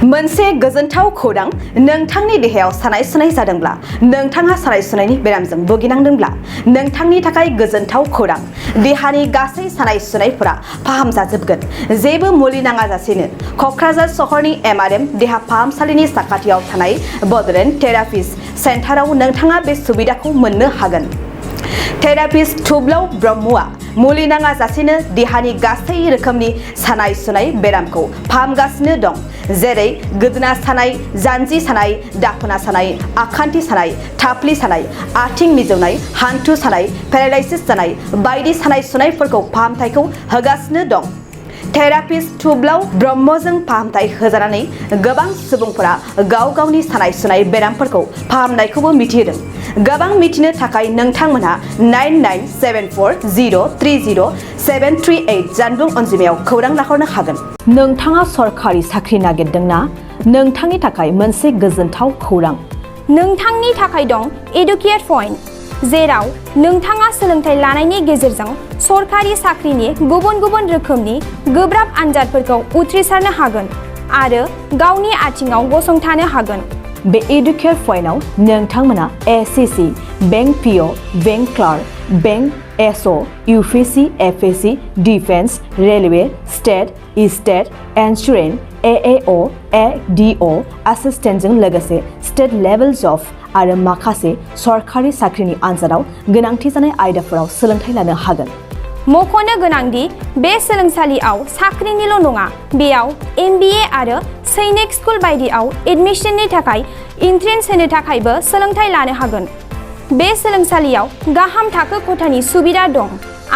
मोनसे गोजोनथाव खौरां नोंथांनि देहायाव सानाय सुनाय जादोंब्ला नोंथाङा सानाय सुनायनि बेरामजों भुगिनांदोंब्ला नोंथांनि थाखाय गोजोनथाव खौरां देहानि गासै सानाय सुनायफोरा फाहामजाजोबगोन जेबो मुलि नाङाजासेनो कक्राझार सहरनि एमआरएम देहा फाहामसालिनि साखाथियाव थानाय बडलेण्ड थेरापिस्ट सेन्टाराव नोंथाङा बे सुबिदाखौ मोननो हागोन। थेरापिस्ट थुब्लाव ब्रह्मआ मुलि नाङाजासेनो देहानि गासै रोखोमनि सानाय सुनाय बेरामखौ फाहामगासिनो दं जेरै गोदोना सानाय जानजि सानाय दाफोना सानाय आखान्थि सानाय थाफ्लि सानाय आथिं मिजौनाय हान्थु सानाय पेरालाइसिस जानाय बायदि सानाय सुनायफोरखौ फाहामथायखौ होगासिनो दं। थेरापिस्ट थुब्लाव ब्रह्मजों फाहामथाय होजानानै गोबां सुबुंफोरा गाव गावनि सानाय सुनाय बेरामफोरखौ फाहामनायखौबो मिथिहोदों। गोबां मिथिनो थाखाय नोंथांमोनहा 9974030738 जानबुं अनजिमायाव खौरां लाहरनो हागोन। नोंथाङा सरखारि साख्रि नागिरदोंना? नोंथांनि थाखाय मोनसे गोजोनथाव खौरां। नोंथांनि थाखाय दं एडुकेट पइन्ट, जेराव नोंथाङा सोलोंथाइ लानायनि गेजेरजों सरखारि साख्रिनि गुबुन गुबुन रोखोमनि गोब्राब आनजादफोरखौ उथ्रिसारनो हागोन आरो गावनि आथिङाव गसंथानो हागोन। बे एडुकेट पइन्टआव नोंथांमोना SSC, bank PO, bank clerk, bank SO, UPSC, FSC, defence, railway, state insurance, AAO, ADO एसिस्टेन्टजों लोगोसे स्टेट लेभेल जब आरो माखासे सरखारि साख्रिनि आनजादाव गोनांथि जानाय आयदाफोराव सोलोंथाइ लानो हागोन। मख'नो गोनांदि बे सोलोंसालियाव साख्रिनिल' नङा, बेयाव एमबिए आरो सैनिक स्कुल बायदियाव एडमिशननि थाखाय एन्ट्रेन्स होनो थाखायबो सोलोंथाइ लानो हागोन। बे सोलोंसालियाव गाहाम थाखो खथानि सुबिदा दं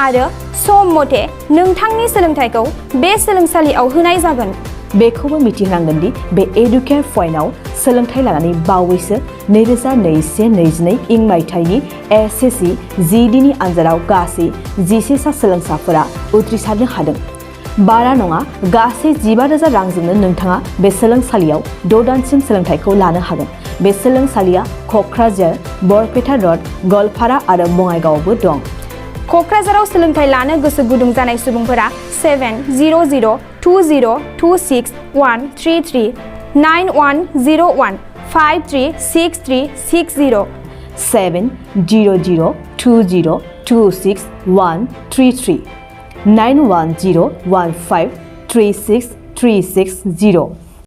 आरो सम मथे नोंथांनि सोलोंथाइखौ बे सोलोंसालियाव होनाय जागोन। बेखौबो मिथिनांगोन दि बे एडुकेट पइन्टआव सोलोंथाइ लानानै बावैसो 2021-22 इं मायथाइनि एसएससि जिडिनि आनजादाव गासै 11 सा सोलोंसाफोरा उथ्रिसारनो हादों। बारा नङा, गासै 15,000 रांजोंनो नोंथाङा बे सोलोंसालियाव 6 दानसिम सोलोंथाइखौ लानो हागोन। बे सोलोंसालिया कक्राझार, बरपेटा रड, गलपारा आरो बङाइगावआवबो दं। कक्राझाराव सोलोंथाइ लानो गोसो गुदुं जानाय सुबुंफोरा 70020261133 9101536360 70020261133 9101536360